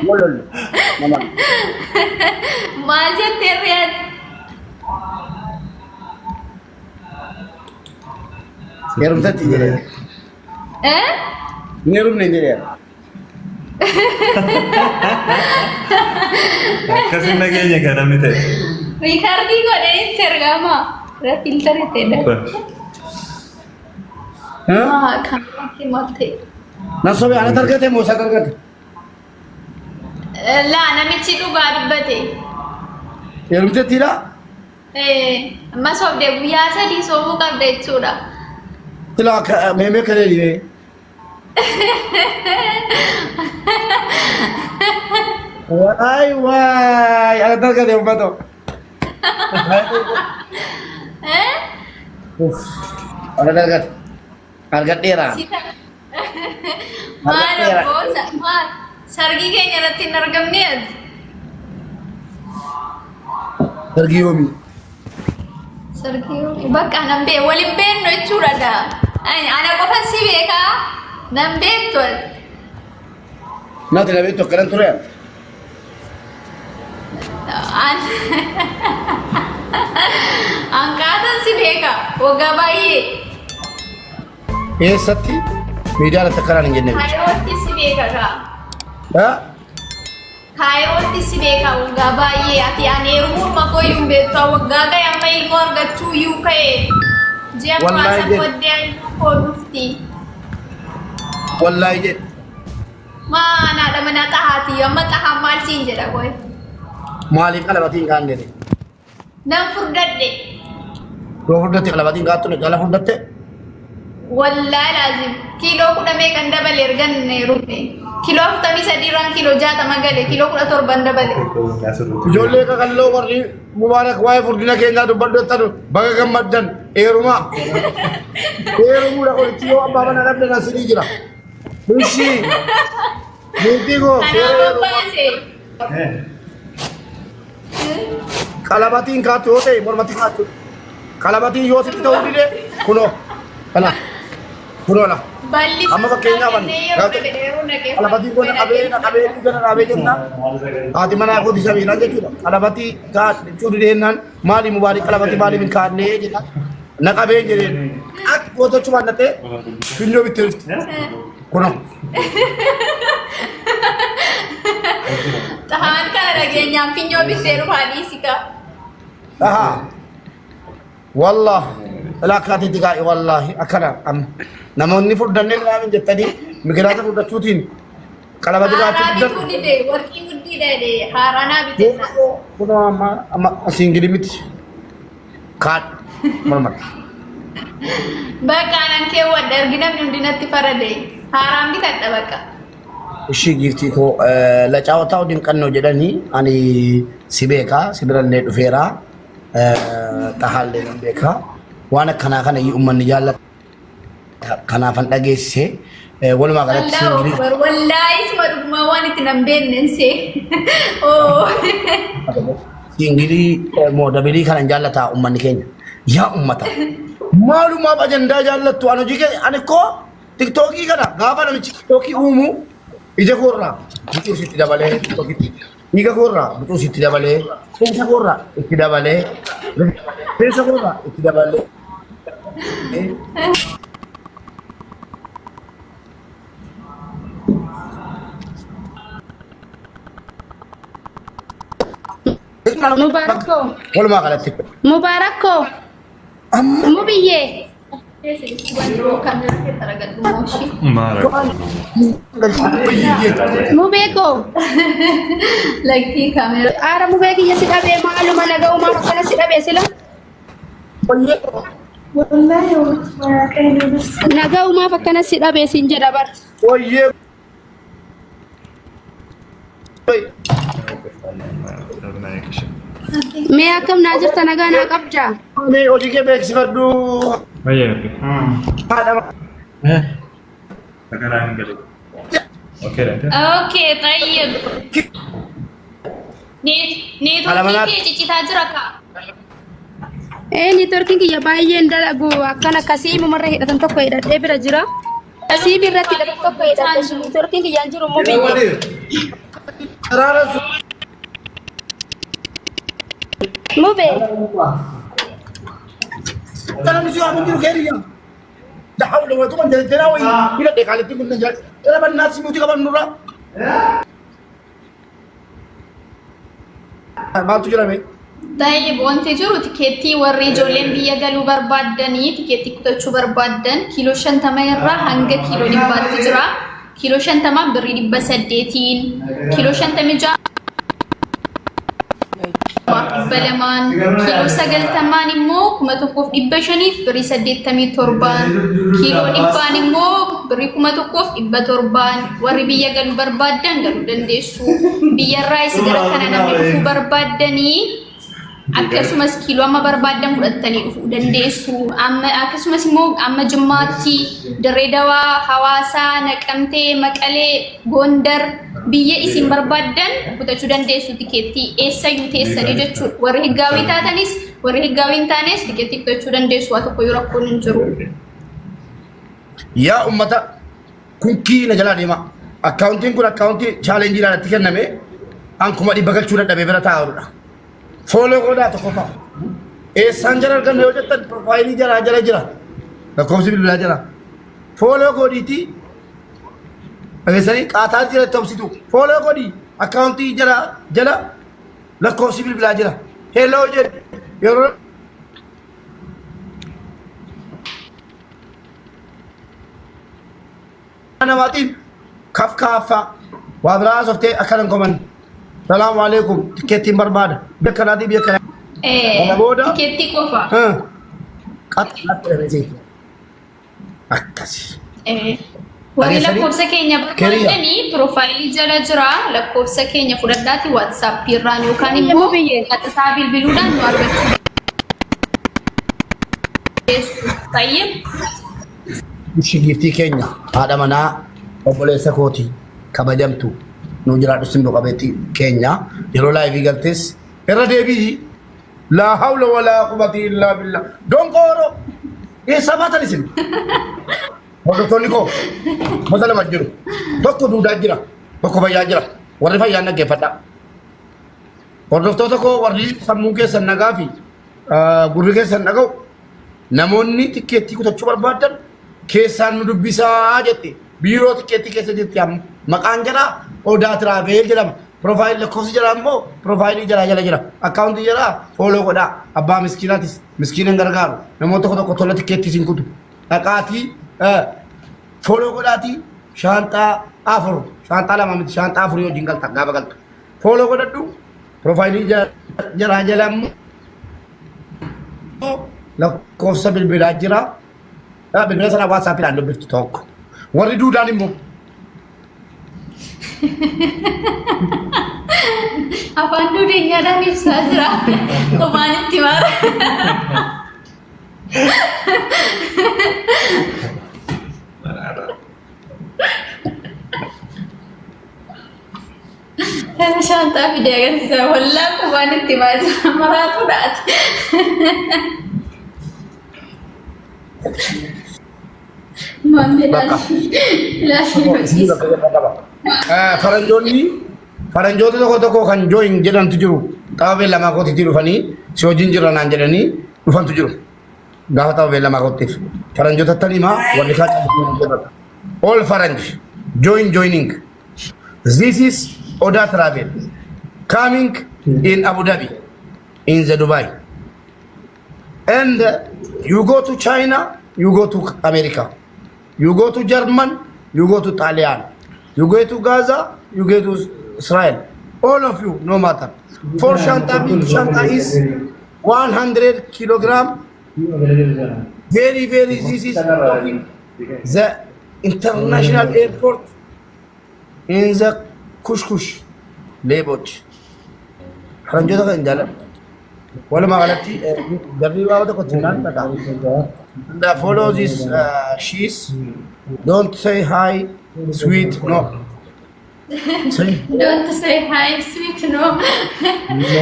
Wal lollu. Nama. Maal jettee riyaad? Heerumtatti jedhee. Eh? Hin heerumne hin jedhee. Akkasin nageenya kan namni ta'e. Riikardii godhee itti ergama. Irra filtari itti hidhate. Maa kan maal ta'e? Na sobee anatu argate moo isatu argate? Laa namichi dhugaa dubbate. Heerumtettiidha? Amma sobdee guyyaa 3 sobuu qabda jechuudha. Silaa meemee kan jedhee. Waay waay anatu argate uummatoo. Eh? Anatu argate. Argadheera. Maal Argadheera. abboo maal sargii keenya irratti hin argamne ati. Sargii yoomii? Sargii yoomii? Bakka nan bee waliin beeknu jechuudha gaa. Ana qofan si beekaa nan beektu ati. Nati na beektu akkanan ture. An kaatan si beeka waggaa baay'ee. Eessatti miidiyaa irratti akkanaan hin jenne. Kaayirootti si beeka kaa. Ha? Kaayirootti si beeka waggaa baay'ee ati ani heerumuun makoo iyyuu hin beektu waggaa ga'e amma ilmoo argachuu iyyuu ka'e. Ji'a Wallaahi muraasa jedhe. booddee ilmoo koo dhufti. Wallaahi jedhe. Maa haadha manaa xahaati amma xahaan maal siin jedha qoy. Maaliif qalabatiin kaanne? Nan furdadhe. Yoo furdatte qalabatiin kaattu ni qala furdatte. Wallaahi laazim kiiloo kudha meeqan dabale ergan heerume. Kiiloo 43 irraan kiiloo 60 gale kiiloo 17 dabale. Ijoollee qaqalloo warri Mubaarak waa'ee furdina keenyaa dubbadhu jettan baga gammaddan heerumaa. Heerumuudha qorichi yoo abbaa mana dhabde na sinii jira. Ishii niitii koo Kanaaf seera heerumaa. baase. Qalabatiin kaattu yoo ta'e mormatti kaattu. Qalabatiin yoo sitti ta'uu dide kunoo kana kunoo la. Balli Amma fakkeenyaaf ani qalabatiin kun na qabee na qabee dhiiga na dhaabee jennaan haati manaa kooti samiidha jechuudha. Qalabatii kaachuu dide jennaan maali mubaarik qalabatii maaliif hin kaannee jennaan na qabee jedheen akka gootachuu baannattee funyoo bittee dhufti. Kunoo. Xahaan kana dhageenyaan finyoo bittee dhufaa dhiisi kaa. Ahaa. Wallah. Ilaa akkaatiitti gaa'e wallaahi akkana amma namoonni furdannee ilaalan jettanii migiraata furdachuutiin qalabati Haaraa gaachuu bituu dide warqii guddii dha haaraa naa bitee. Kunoo amma amma asiin gidi miti. Kaadh mormatti. Bakka anan keewwadha ergi namni hundi natti farade. Haaraan bitadha bakka. Ishii giiftii koo lacaawataa dinqannoo jedhanii ani si beekaa si birallee dhufeera xahaallee nan beekaa waan akkanaa kana uummanni jaallata kanaafan dhageessise walumaa galatti Allahu singilii Akbar. Wallaahi isuma dhugumaa waan itti nan beeknen see. Oo. Singilii moo dabilii kanan jaallataa uummanni keenya. Yaa uummata maalumaaf ajandaa jaallattu ani hojii kee ani koo tiktookii kana gaafa namichi tiktookii uumu ija koorraa bucuu sitti dabalee tiktookitti dhiiga koorraa bucuu sitti dabalee rifeensa koorraa itti dabalee rifeensa koorraa itti dabalee. Mubaarakoo. Walumaa galatti. Mubaarakoo. Amma Mubiyyee. Mubeekoo. Lakkii kaameera. Aara mubee kiyya si dhabee maaluma naga'umaaf akkana si dhabee sila. Naga'umaaf akkana si dhabee siin jedha bara. Wayyee. Mee akkam naa jirta nagaa naa qabdaa? Mee hojii kee beeksifadhu. Haadha Okay, tayyib. Neetwoorkiin kee ciccitaa jira kaa. Ee neetwoorkiin kiyya baay'een dalagu akkan akkasii mumarra hidhatan tokko hidhadhee bira jira. Siib irratti hidhate tokko hidhatte neetworkiin kiyyaan jiru mubiyye. Daraara sun Mube. Kana si waamu jiru keeriya. La hawla wala quwwata illa billah wayii hidhadhe kaalitti kun jira. Jara bannaat si nuti qaban nurra. Maaltu jira mee? Tayyib wanti jiru tikeettii warri ijoolleen biyya galuu barbaaddanii tikeettii kutachuu barbaaddan kiiloo 50 irraa hanga kiiloo 100tti jira. Kiiloo 50n birrii 800n, kiiloo 56 200n, kiiloo 90n immoo 1500f birrii 87n, kiiloo 100n immoo birrii 1700n. Warri biyya galuu barbaaddan galuu dandeessu. Biyyarraa isa gara kana namni dhufuu barbaaddanii akkasumas kiiloo amma barbaaddan fudhattanii dhufuu dandeessu. Amma akkasumas immoo amma Jimmaatti, Dirree Dawaa, Hawaasaa, Naqamtee, Maqalee, Gondar biyya isin barbaaddan kutachuu dandeessu tikeettii eessayyuu teessanii jechuudha. Warri higgaawii taatanis warri higgaawii hin taanes tikeettii kutachuu dandeessu, waa tokkoyyuu rakkoon hin jiru. Yaa ummata kunkii na jalaa deema. Akkaawuntiin kun akkaawuntii chaalenjiidhaan itti kenname an 100,000 galchuu dadhabee bira taa'aa jirudha. Follow godhaa tokkoffaa. Eessaan jala arganna yoo jettan piroofaayilii jalaa jala jira. Lakkoofsi bilbilaa jala. Follow godhiitii dhageessanii qaataa jira itti obsitu. Follow godhii akkaawuntii jala jala lakkoofsi bilbilaa jira. Hello jedhi yeroo namaatiin kaf kaaffaa waa biraa haasofte akkana hin koman. Salaamu alaikum, tikkeettiin barbaada. Biyya kanaatii biyya kanaa. Kana booda Tikeettii qofa. Qaxxaatti dhabee akkasi. Warri Dhageessanii? lakkoofsa keenya Keriya. barbaadanii piroofaayilii jala jira, lakkoofsa keenya fudhadhaati WhatsApp irraan yookaan immoo Mubiyyee. qaxxisaa bilbiluudhaan nu argachuu dandeessu. Tayyib. Ishi giiftii keenya, haadha manaa obboleessa kooti, kabajamtu nu jiraadhu, simboo qabeetti keenya. Yeroo live galtes irra deebii. Laa hawla walaa quwwata illaa billah. Donqooro eessaa baatan isin? Hordoftoonni koo gosa lama jiru. Tokko duudaa jira, tokko fayyaa jira. Warri fayyaan dhaggeeffadha. Hordoftoota koo warri sammuun keessan nagaa fi gurri keessan dhaga'u, namoonni tikkeettii kutachuu barbaadan keessaan nu dubbisaa jette. Biiroo tikkeettii keessa jirti amma. Maqaan jalaa Odaa Travel jedhama. Profile lakkoofsi jalaa immoo profaayilii jalaa jala jira. Akkaawuntii jalaa follow godhaa. Abbaa miskiinaatis miskiina hin gargaaru. Namoota tokko tokko tola tikkeettii isin kutu. Dhaqaatii follow godhaatii shaanxaa afur, shaanxaa lama miti, shaanxaa afurii wajjin galta gaafa galtu. Follow godhadhu. Profaayilii jalaa jala immoo lakkoofsa bilbilaa jira. Bilbila sana WhatsAppiidhaan dubbiftu tokko. Warri duudaan immoo Afaan duudeenyaadhaan ibsaa jira. Qomaan itti mara. Kana shaanxaa fidee agarsiisa. Wallaa qubaan itti maal maraatu dhaati. Maammee Bakka. Ilaalii hojii. Faranjoonni, faranjoota tokko tokko kan join jedhantu jiru. Tapha beellamaa kootiitti dhufanii si wajjin jirra naan jedhanii dhufantu jiru. Gaafa tapha beellamaa kootiif. Faranjoota tan himaa, warri kaan callisanii jedhan. All faranj join joining. This is Oda Travel coming in Abu Dhabi, in the Dubai. And you go to China, you go to America, you go to German, you go to Thailand, you go to Gaza, you go to Israel. All of you, no matter. For Shanta, big Shanta is 100 kilogram. Very, very, this is the international airport in the Kushkush, Leboch. Faranjoota kan jaalladhu. Walumaa galatti jarri waa tokko ittiin dhaqa. And follow this she's don't say hi sweet no. Say Don't say hi, sweet no. No.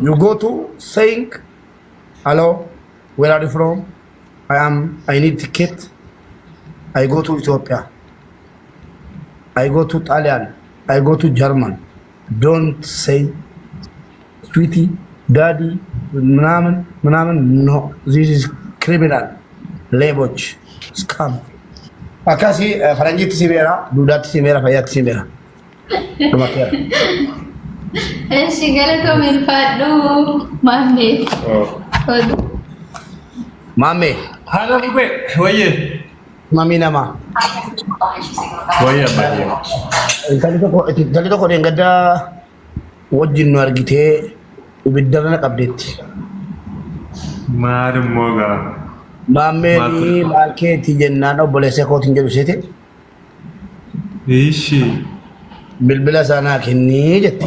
You go to saying hello, where are you from? I am I need ticket. I go to Ethiopia. I go to Thailand. I go to German. Don't say sweetie, daddy, ምናምን ምናምን። No, this is criminal. ሌቦች scam. Akkasii faranjiitti si beera, duudaatti si beera, fayyaatti si beera. Dhumateera. Eshi galatoomi ulfaadhu maammee. Oduu. Maammee, Haala bubee wayyee. Mamii namaa. Wayyee abbaayee. Intalli tokko dheengaddaa wajjin nu argitee ibiddarra na qabdeetti. Maal immoo gaa? Maammeen Maal maal keetii jennaan obboleessa kootiin jedhu seete Ishi. Bilbila isaa naa kennii jette.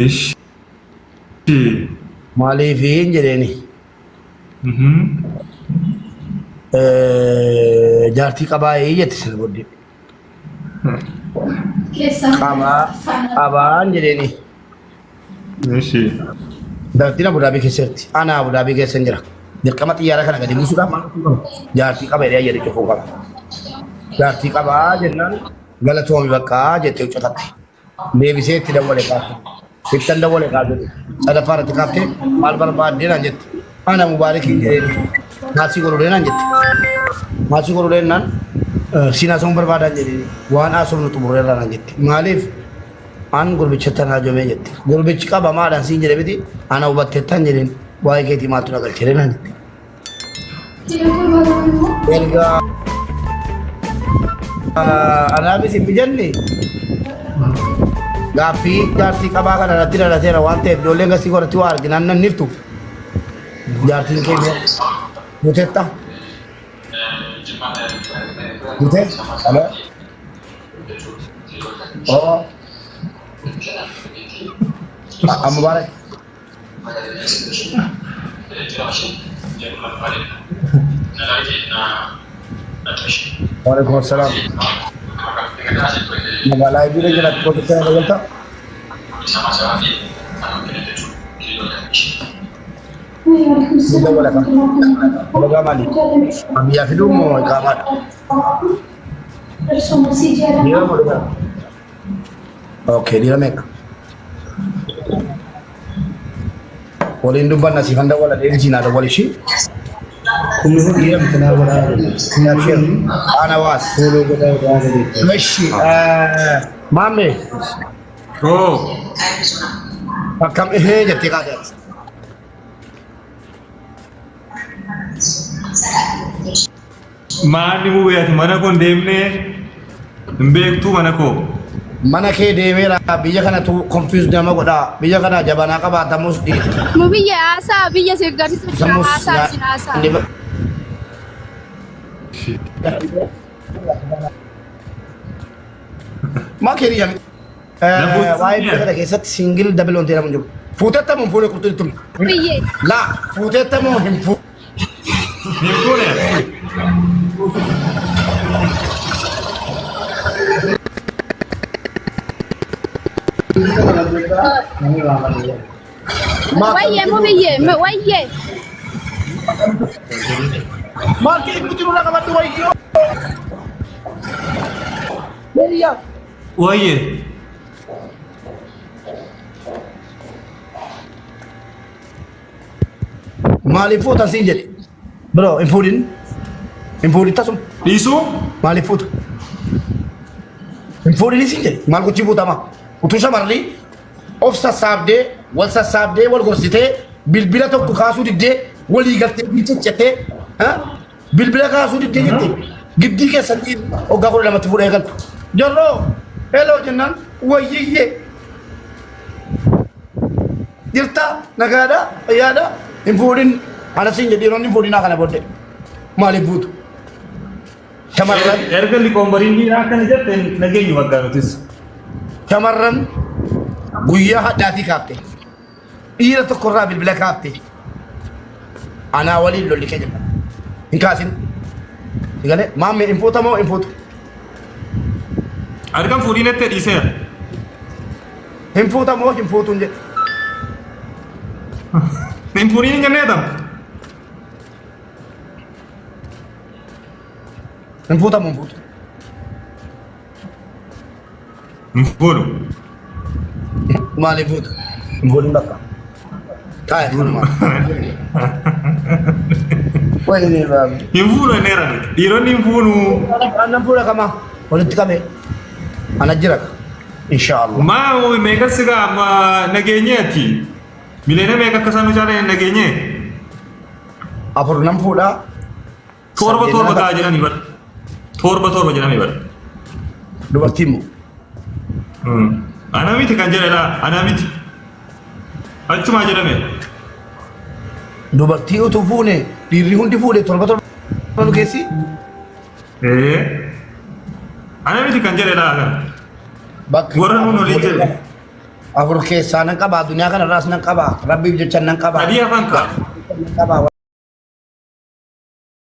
Ishi. Maaliif hin jedheeni. Jaartii qabaayee jette sana booddee. Keessaa. Qabaa qabaan jedheeni. Ishi. Jaartiin Abu Dhaabii keessa jirti. Ana Abu Dhaabii keessa hin jira. Dirqama xiyyaara kana gadi buusuudhaaf maal gochuu qaba? Jaartii qaba jedhee jedhe cufuu qaba. Jaartii qabaa jennaan galatoomi baqqaa jettee huccatatte. Deebisee itti dawwale kaasu. Ittan dawwale kaasu. Sadaffaa irratti kaaftee maal barbaaddee naan jette. Ana Mubaarakiin jedheen. Naasii godhuu naan jette. Naasii godhuu naan siin haasa'uun barbaadaan jedheen. Waan haasofnu xumurreerra naan jette. Maaliif? An gurbicha tanaa jomee jette. Gurbichi qaba maadhaan siin jedhe miti ana hubatteettan jedheen waa'ee keetii maaltu na galchee naan jette. Erga anaafis hin mijanne gaaffii jaartii qabaa kana irratti dhalateera waan ta'eef ijoolleen gasii godhatti waa arginaan nan niftu. Jaartiin keenya guutetta. Guutee? Aloo? Oo. Mubaarak. Waalaikum assalam. Magaalaa Ibiira jiraatti qoticha kana galta. Ni dawwala kam? Dalagaa maali? Biyyaa fiduu moo iqaamaadha? Dhiira moo dubara? Okay, dhiira meeqa? Waliin dubbanna siifan dawwala deemsi naa dawwal ishii. Kumni kun Dhiira miti. kanaa godhaa Abshir. Ana waas. Fuuluu godhaa godhaa. Eshi, maamme Oo. Akkam ihee jettee kaateeti. Maalli bubee ati mana koo hin deemnee hin beektuu mana koo. Mana kee deemeera biyya kanatu confuse nama godha. Biyya kana jabanaa qabaatamus Mu biyya haasaa biyya si agarsiisu jira sammus haasaa isin haasaa. Maa kee miti. Waa'ee biyya kana keessatti single double wanti jedhamu hin jiru. Fuutettamoo hin fuune qurxutti. Biyyee. Laa fuutettamoo hin fuune. Hin fuune. Wayyee mu biyyee wayyee. Maal kee nuti nurra qabadhu wayyoo. Hiriyaa. Wayyee. Maaliif fuutan siin jedhe? Bro, hin fuudhin. Hin fuudhin tasuma. Dhiisuu? Maaliif fuuta? Hin fuudhin siin jedhe. Maal gochii fuutama? Utuu shamarri of sassaabdee, wal sassaabdee, wal gorsitee, bilbila tokko kaasuu diddee, walii galtee ciccitee, bilbila kaasuu diddee jette. Giddii keessan waggaa 12tti fuudhee galtu. Jarroo, hello jennaan wayyiyyee. Jirta nagaadha fayyaadha hin fuudhin ana siin jedhi dhiironni hin fuudhinaa kana booddee maaliif fuutu? Shamarran Erga liqoombariin dhiiraa akkana jette nageenyu bakka nutis. Shamarran guyyaa hadhaatii kaafte dhiira tokkorraa bilbila kaafte anaa waliin lolli keenya kana hin kaasin. Galee maammee hin fuuta moo hin fuutu? Argan fuudhiin ettee dhiiseera. Hin fuuta moo hin fuutu hin jedhe. Hin fuudhiin hin jenneetam. Hin fuutamu hin fuutu. Hin fuudhu. Maaliif fuuta? Hin fuudhin bakka. Taa'e kanuma. Wayne baaba. Hin fuudhu inni eerame. Dhiironni hin fuunu. Annan fuudha kama walitti qabee. Ana jira inshaallah. Maa meeqa sigaa amma nageenyeeti? Miliyoona meeqa akka isaan nu caalan hin nageenye? Afur nan fuudhaa. Torba torba gahaa jedhanii bara. Torba torba jedhanii bara. Dubartii immoo. Ana miti kan jedhe laa ana miti. Achumaa jedhame. Dubartii utuu fuune dhiirri hundi fuudhe torba torba nu keessi. Ee. Ana miti kan jedhe laa kana. Bakka Warra nuun olii jedhe. Afur keessaa nan qabaa duniyaa kanarraas nan qabaa rabbiif jecha nan qabaa. Sadii hafan kaa. Nan qabaa.